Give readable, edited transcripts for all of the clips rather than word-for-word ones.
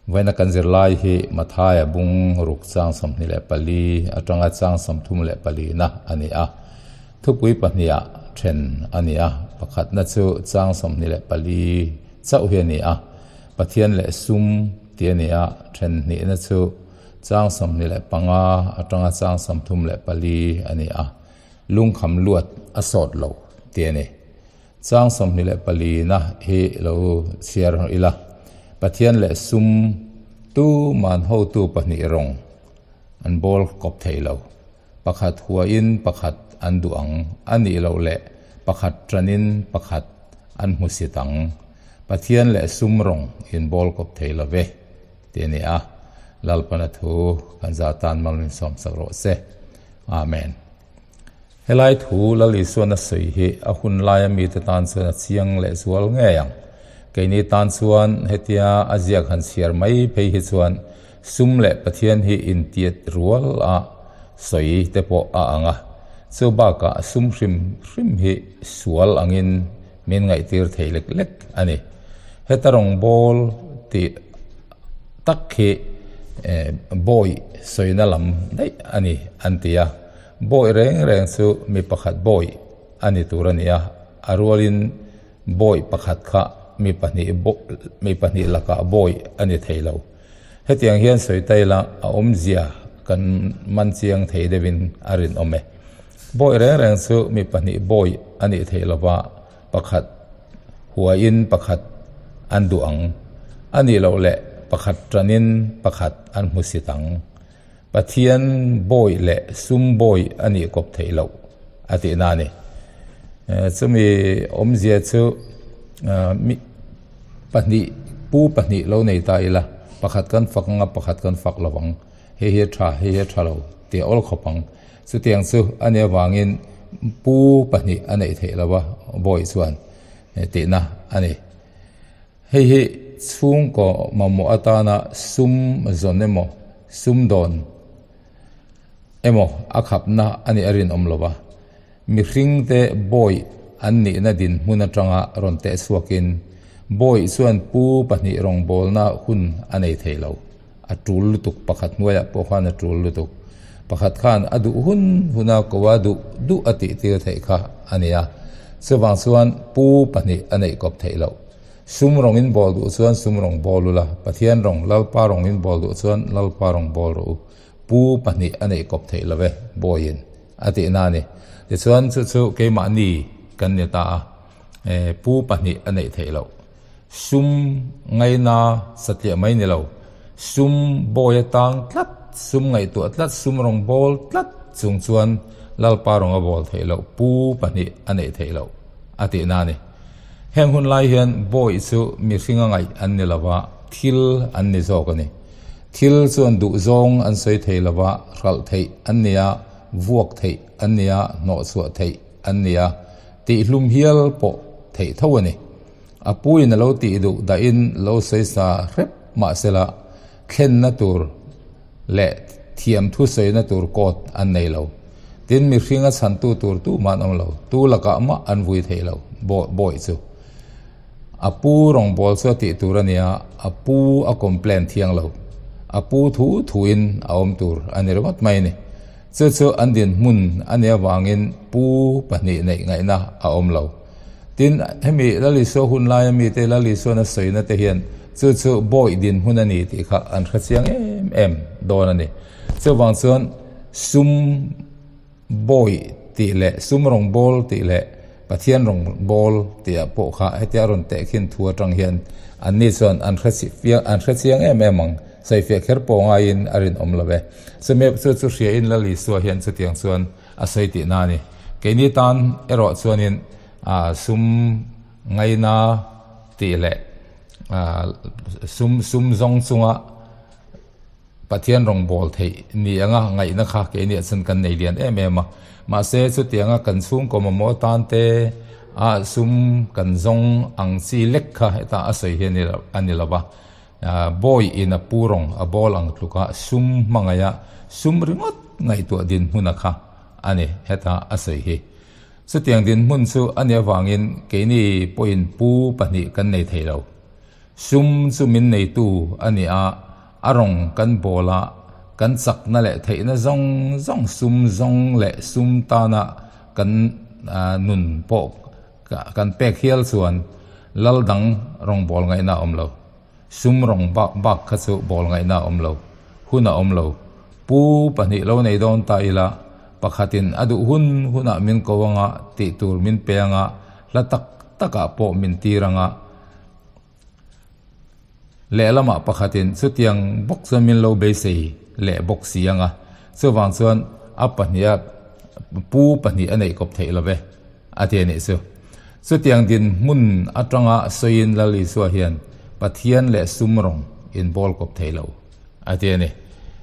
Vawiina kan zirlai hi Mathaia bung ruk chang 24 atanga chang 34 na a ni a. Thupui pahniha then a ni a, pakhatna chu chang 24 chauh hi a ni a, Pathian leh sum tih a ni a, then hnihna chu chang 25 atanga chang 34 a ni a, lungkham luat a sawt lo tih a ni. Chang 24 na hi lo chhiar ila, Pathian leh sum tuman hotu pahnih rawng an bawl kawp thei lo. Pakhat huain pakhat an duh ang, a nih loh leh pakhat tanin pakhat an hmusit ang. Pathian leh sum rawng in bawl kawp thei lo ve, tih a ni a. Lalpana thu kan za tan mal min sawmsak rawh se. Amen. Helai thu Lal Isuan a sawi hi a hun laia mite tan chuan a chiang leh zual ngei ang. Keini tan chuan hetia a ziak han chhiar mai phei hi chuan sum leh Pathian hi intiat rual a sawi te pawh a ang a. Chu bakah sum hrim hrim hi sual angin min ngaihtir thei lek lek a ni. Heta rawngbawl tih tak hi bawi sawina lam daih a ni an ti a. Bawi reng reng chu mi pakhat bawi a ni tur a ni a, a rualin bawi pakhat kha mi pahnih mi pahnih lakah bawi a ni thei lo. Hetiang hian sawi ta ila a awmzia kan man chiang thei deuhin a rinawm e. Bawi reng reng chu mi pahnih bawi a nih theih lova pakhat huaiin pakhat an duh ang, a nih loh leh pakhat tanin pakhat an hmusit ang. Pathian bawi leh sum bawi a nih kawp theih loh a tihna a ni. Chumi awmzia chu mi pahnih pu pahnih lo nei ta ila pakhat kan fak anga pakhat kan fak lo ang, hei hi a tha hei hi a tha lo tih a awl khawp ang. Chutiang chu a nih avangin pu pahnih a neih theih lo a bawi chuan tihna a ni. Hei hi chhungkaw mamawh atana sum zawn emaw, sum dawn emaw a khapna a nih a rinawm lo va. Mihringte bawi an nihna dinhmun atanga rawn teh chhuakin bawi chuan pu pahnih rawngbawlna hun a nei thei lo. A tul lutuk, pakhat hnuaiah pawh khan a tul lutuk. Pakhat khan a duh hun huna ko a duh duh a tihtir theih kha a ni a. Chuvang chuan pu pahnih a neih kawp theih loh. Sum rawng in bawl duh chuan sum rawng bawl ula, Pathian rawng, Lalpa rawng in bawl duh chuan Lalpa rawng bawl rawh u. Pu pahnih a neih kawp theih lo ve, bawiin a tihna a ni. Tichuan chu chu keimahni kan ni ta a, pu pahnih a neih theih loh. Sum ngaina satliah mai ni lo, sum bawi atang tlat, sum ngaihtuah tlat, sum rawng bawl tlat chung chuan Lalpa rawng a bawl theih loh, pu pahnih a neih theih loh a tihna a ni. Heng hun lai hian bawi chu mihringa ngaih an ni lo va, thil an ni zawk a ni. Thil chuan duhzawng an sawi thei lo va, hralh theih an ni a, vuak theih an ni a, hnawhchhuah theih an ni a, tihhlum hial pawh theih tho a ni. A puiin a lo tih duh dahin lo sawi sa hrep mahsela thlenna tur leh thiam thu sawina tur kawt an nei lo. Tin, mihringa chhantu tur tumah an awm lo. Tu lakah mah an vui thei lo, bawih chu. A pu rawngbâwl chu a tih tur a nia, a pu a complain thiang lo. A pu thu thuin a awm tur a ni ringawt mai a ni. Chu chu an dinhmun a nih avangin pu pahnih neih ngaihna a awm lo. Tin, hemi Lal Isua hun laia mite Lal Isuan a sawina te hian chu chu bawih dinhmun a ni tih kha an hre chiang em em dawn a ni. Chuvang chuan sum bawih tih leh sum rawngbâwl tih leh Pathian rawngbâwl tihah pawh kha hetia rawn tehkhin thu atang hian anni chuan an hre an hre chiang em em ang. Sawifiah kher pawh ngaiin a rinawm lo e. Chumi chu chu hriain Lal Isua hian chutiang chuan a sawi tihna a ni. Keini tan erawh chuanin sum ngaina tih leh sum sum zawng chunga Pathian rawngbâwl theih ni anga ngaihna kha keiniah chuan kan nei lian em em a. Mahse chutianga kan chhungkaw mamawh atan te a sum kan zawng ang chi lek kha hetah a sawi hi a ni lo va. Bawi in a pu rawng a bawl ang tluka sum hmangaih a sum ringawt ngaihtuah dinhmun a kha a ni heta a sawi hi. Chutiang dinhmun chu a nih avangin keini pawhin pu pahnih kan nei thei lo. Sum chu min neitu a ni a, a rawng kan bawl a, kan chakna leh theihna zawng zawng sum zawng leh sum tana kan nun pawh kan pek hial chuan lal dang rawngbâwl ngaihna a awm lo. Sum rawng bak bak kha chu bawl ngaihna a awm lo, hun a awm lo. Pu pahnih lo nei dawn ta ila, pakhatin a duh hun hunah min ko anga tih tur min pe anga, hla tak takah pawh min tir anga, lehlamah pakhatin chutiang bawk chuan min lo beisei leh bawk si anga, chuvang chuan a pahniha pu pahnih a neih kawp theih lo ve. A ti a nih chu. Chutiang dinhmun atanga sawiin Lal Isua hian Pathian leh sum rawng inbawl kawp thei lo a ti a ni.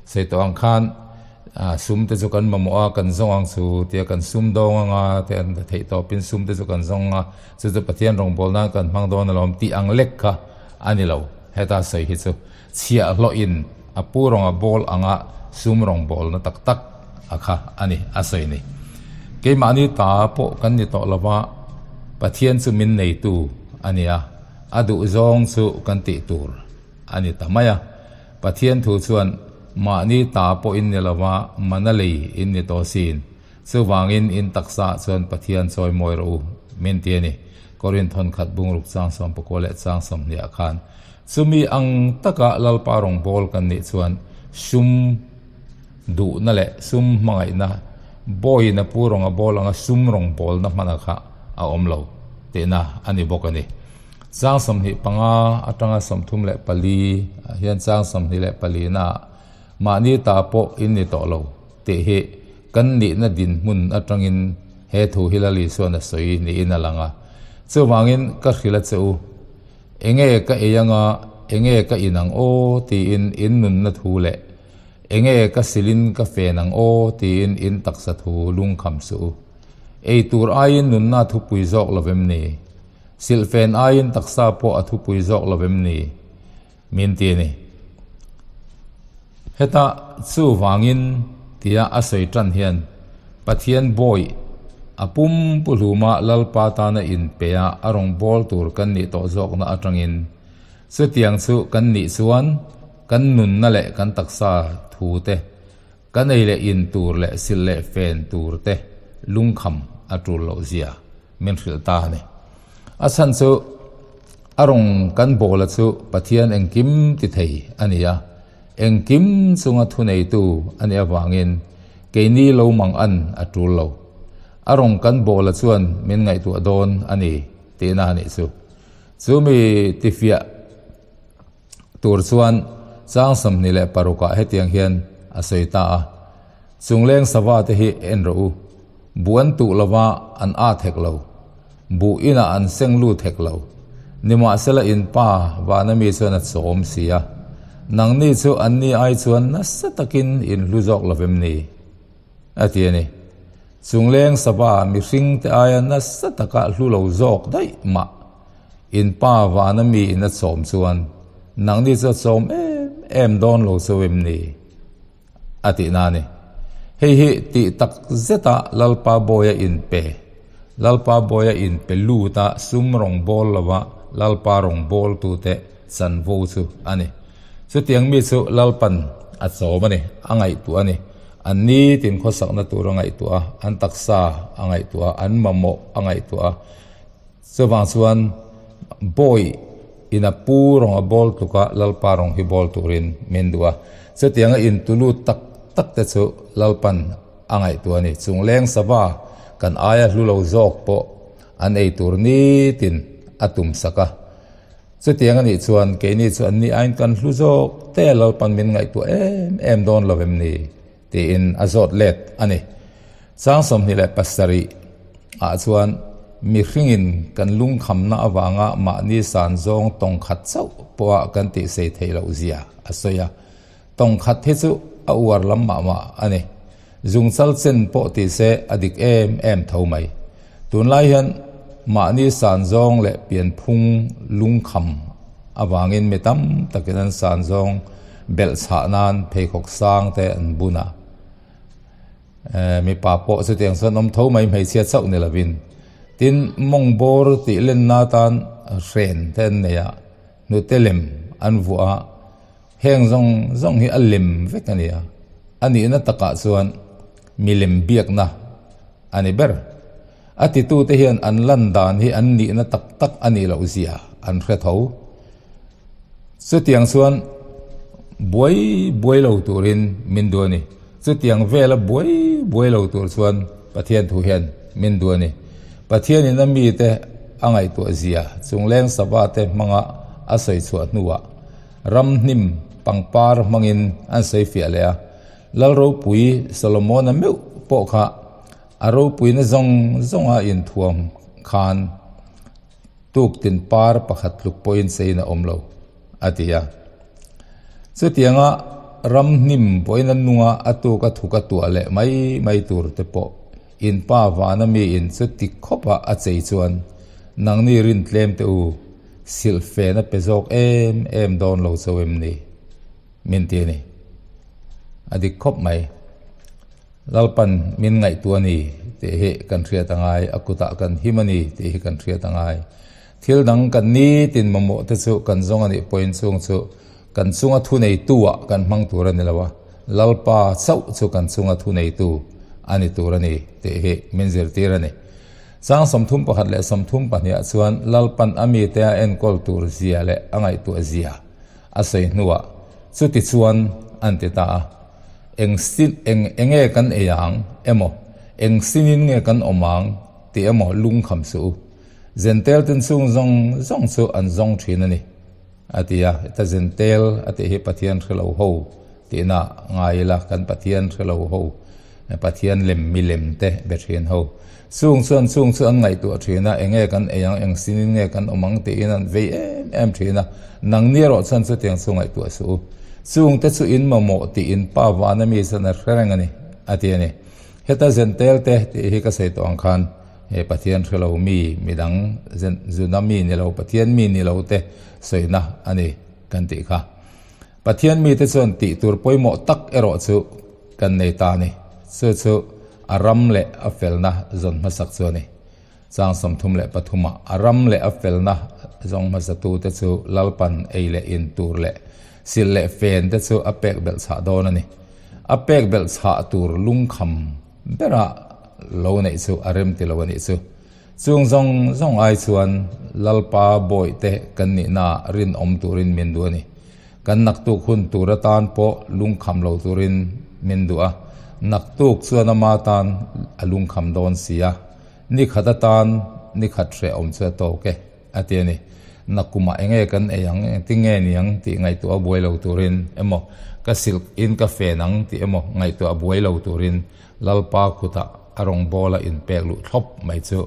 Sawi tawh ang khan sum te chu kan mamawh a, kan zawng ang chu tia kan sum dawng anga te an theih tawpin sum te chu kan zawng anga chu chu Pathian rawngbâwl nan kan hmang dawn alawm tih ang lek kha a ni lo. Heta sawi hi chu chhiahhlawhin a pu rawnga bawl anga sum rawngbawlna tak tak a kha a ni a sawi ni. Keimahni ta pawh kan ni tawh lova, Pathian chu min neitu a ni a, a duhzawng chu kan tih tur a ni ta mai a. Pathian thu chuan mahni ta pawh in ni lova, mana lei in ni tawh sin. Chuvangin in taksaah chuan Pathian chawi mawi rawh u, min ti a ni. Korinth thawnkhat bungruk chang sawmpakua leh chang sawmhniah khan chumi ang taka Lalpa rawngbâwl kan nih chuan sum duhna leh sum hmangaihna bawiin a pu rawnga bâwl anga sum rawngbâwlna hmana kha a awm lo tihna a ni bawk a ni. Chang 25 atanga 34 ah hian chang 24 naah mahni ta pawh in ni tawh lo tih hi Kan nihna dinhmun atangin he thu hi Lal Isuan a sawi niin a lang a. Chuvangin ka hrilh a che u, Enge ka ei anga, enge ka in ang aw tiin in nunna thu leh enge ka silin ka fen ang aw tiin in taksa thu lungkham suh u. Ei tur aiin nunna thupui zawk lo vem ni? Silhfen aiin taksa pawh a thupui zawk lo vem ni? Min ti a ni. Heta chuvangin tia a sawi tan hian Pathian bawi a pum pu hluma Lalpa tana inpea a rawn bawl tur kan nih tawh zawkna atangin chutiang chu kan nih chuan kan nunna leh kan taksa thu te, kan ei leh in tur leh silh leh fen tur te lungkham a tul loh zia min hrilh ta a ni. A chhan chu a rawn kan bawla chu Pathian engkim ti thei a ni a, engkim chunga thuneitu a nih avangin keini lo mang an a tul lo. A rawn kan bawla chuan min ngaihtuah dawn a ni tihna a nih chu. Chu mi tifiah tur chuan chang 26 ah hetiang hian a sawi ta a, Chungleng sava te hi en rawh u, buh an tuh lova an at hek lo, buh inah an seng lut hek lo, nimahsela in pa vana mi chuan a chawm si a, nangni chu anni ai chuan nasa takin in hlu zawk lovem ni? A ti a ni. Chungleng sava mihring te aia nasa taka hlu lo zawk daih mah. In pa vana mi in a chawm chuan nangni chu a chawm em em dawn lo chu em ni? A tihna a ni. Hei hi tih tak zeta Lalpa Bawia inpe, Lalpa Bawia inpe luta sum rawn bawl lova Lalpa rawn bawltute chanvo chu a ni. Chutiang mi chu Lalpan a chawm a ni, a ngaihtuah a ni. An nitin khawsakna tur a ngaihtuah a, an taksa a ngaihtuah a, an mamawh a ngaihtuah a. Chuvang chuan bawi in a pu rawng a bawl tluk a, Lalpa rawng hi bawl turin min duh a. Chutianga intulut tak tak te chu Lalpan a ngaihtuah a ni. Chung leng sava kan aia hlu lo zawk pawh an ei tur nitin a tum sak a. Chutiang a nih chuan keini chu anni aiin kan hlu zawk te Lalpan min ngaihtuah em em dawn lo em ni? Tiin a zawt let a ni. Chang 27 ah chuan mihringin kan lungkhamna avanga mahni san zawng tawng khat chauh pawha kan tihsei theih loh zia a sawi a. Tawng khat hi chu a uar lam mah mah a ni. Zungchal chen pawh ti se a dik em em tho mai. Tunlai hian mahni san zawng leh pianphung lungkham avangin mi tam takin an san zawng belh chhah nan pheikhawk sang te an bun a. Mipa pawh chutiang chuan awm tho mai hmeichhia chauh ni lovin. Tin, mawng bawr tih lenna atan hren te an nei a. hnute lem an vuah a, heng zawng zawng hi a lem vek a ni a, a nihna takah chuan milem biakna a ni ber. A titute hian an lan dan hi an nihna tak tak a nih loh zia an hre tho. Chutiang chuan buai buai lo turin min duh a ni. Chutiang vela buai buai lo tur chuan Pathian thu hian min duh a ni. Pathianin a mite a ngaihtuah zia chungleng sava te hmanga a sawi chhuah hnuah ramhnim pangpar hmangin an sawi fiah leh a. Lalropui Solomona meuh pawh kha a ropuina zawng zawnga inthuam khan tuk tin par pakhat tluk pawhin chein a awm lo, a ti a. Chutianga ram hnim pawhin a nunga a tuk a thuk a tuah leh mai mai tur te pawh in pa vana miin chuti khawpa a chei chuan nangni rin tlem te u silhfen a pe zawk em em dawn lo cho em ni? Min ti a ni. A dik khawp mai. Lalpan min ngaihtuah a ni tih hi kan hriat a ngai, a kutah kan him a ni tih hi kan hriat a ngai. Thil dang kan nitin mamawh te chu kan zawng a nih pawhin chung chu kan chunga thuneitu ah kan hmang tur a ni lo a, Lalpa chauh chu kan chunga thuneitu a ni tur a ni tih hi min zirtir a ni. Chang 31 leh 32 ah chuan Lalpan a mite a enkawl tur zia leh a ngaihtuah zia a sawi hnuah chuti chuan an ti ta a. Eng sin eng enge kan ei ang emaw, eng sinin nge kan awm ang tih emaw lungkham suh u. Zentel ten chung zawng zawng chu an zawng thin a ni, a ti a. Heta zentel a tih hi Pathian hre lo ho tihna ngai ila, kan Pathian hre lo ho, Pathian lem milem te be thin ho. Chung chuan chung chu an ngaihtuah thin a, enge kan ei ang, eng sinin nge kan awm ang tiin an vei em em thin a, nangni erawh chuan chutiang chu ngaihtuah suh u. Chung te chu in mamawh tih in pa vana mi chuan a hre reng a ni, a ti a ni. Heta zentel te tih hi ka sawi tawh ang khan he Pathian hre lo mi, midang zen zuna mi ni lo, Pathian mi ni lo te sawina a ni kan tih kha. Pathian mite chuan tih tur pawimawh tak erawh chu kan nei ta a ni. Chu chu a ram leh a felna zawn hmasak chu a ni. Chang 33 ah a ram leh a felna zawng hmasatute chu Lalpan ei leh in tur leh silh leh fen te chu a pek belh chhah dawn a ni. A pek belh chhah tur lungkham bera lo neih chu a rem ti lo a nih chu. Chung zawng zawng ai chuan Lalpa bawihte kan nihnaah rinawm turin min duh a ni. Kan naktuk hun tur atan pawh lungkham lo turin min duh a, naktuk chuan ama tan a lungkham dawn si a, ni khat atan ni khat hrehawm chu a tawk e, a ti a ni. Nakkumah enge kan ei ang, engtin nge ni ang tih ngaihtuah a buai lo turin emaw, ka silh in ka fen ang tih emaw ngaihtuah a buai lo turin Lalpa kutah a rawngbawla inpek luh thlawp mai chu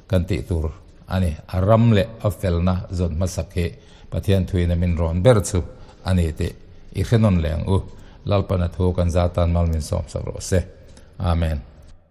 kan tih tur a ni. A ram leh a felna zawn hmasak hi Pathian thuin a min rawn ber chu a ni tih i hre nawn leh ang u. Lalpana thu kan zatan mal min sawmsak rawh se. Amen.